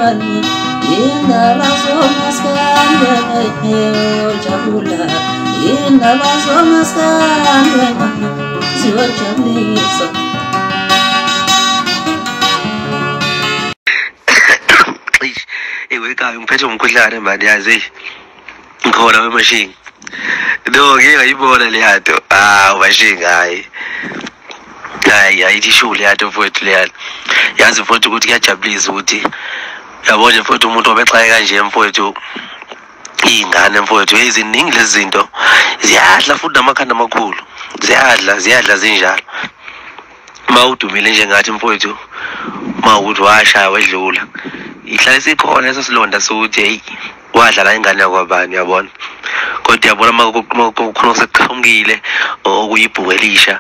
Yenkani indaba zomaskande ojabula indaba zomaskande ziyojabulisa. Ewe ngiphethe umkhuhlane manje yazi ngikhona wemashingi no ngeke ngayibona le nto. Ah mashingi hayi hayi ayithi shu le nto mfowethu le yazi mfowethu ukuthi kuyajabulisa ukuthi yabo nje mfowethu umuntu obexake kanje mfowethu iy'ngane mfowethu eziningi lezi zinto ziyadla futhi namakhanda amakhulu ziyadla zinjalo. Uma udumile njengathi mfowethu uma ukuthi washaya wedlula ihlale sikhona leso silonda sokuthi hey wadlala ingane yakwabani uyabona. Kodwa uyabona uma kukhona sekuqhamukile okuyibhuku elisha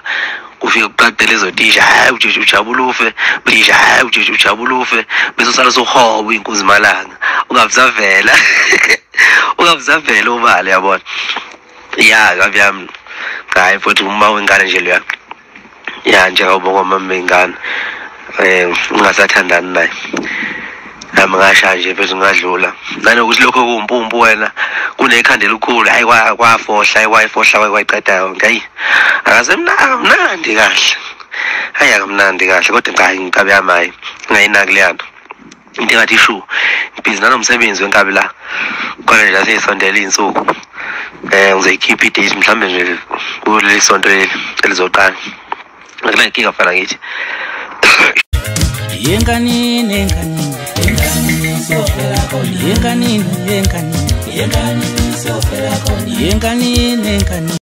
ufike kuqede lezo tisha hayi ujabula ufe bisha hayi ujabula ufe bese usala sohoba inkunzi malanga ungabusavela ungabusavela ubale uyabona. Ya kabi yami hayi futhi uma wengane nje leya ya njengoba kwamama ingane ngingasathandani naye nami ngasha nje bese ngadlula nanokuthi lokho kuwumpumpu wena kunekhanda elikhulu hayi kwafohla kwayifohla kwayiqeda yonke hayi akasemnandi kahle hayi akamnandi kahle kodwa cha inkabi yami hayi ngayinaki leya nto into engathi shu ngibhizi nanomsebenzi wenkabi la khona nje aseyisondela iy'nsuku ngizoyikhipha idate mhlawumbe nje kuleli sonto leli elizoqala akulankinga fana ngithi Yenkanini yenkanini yenkanini yenkanini yenkanini yenkanini.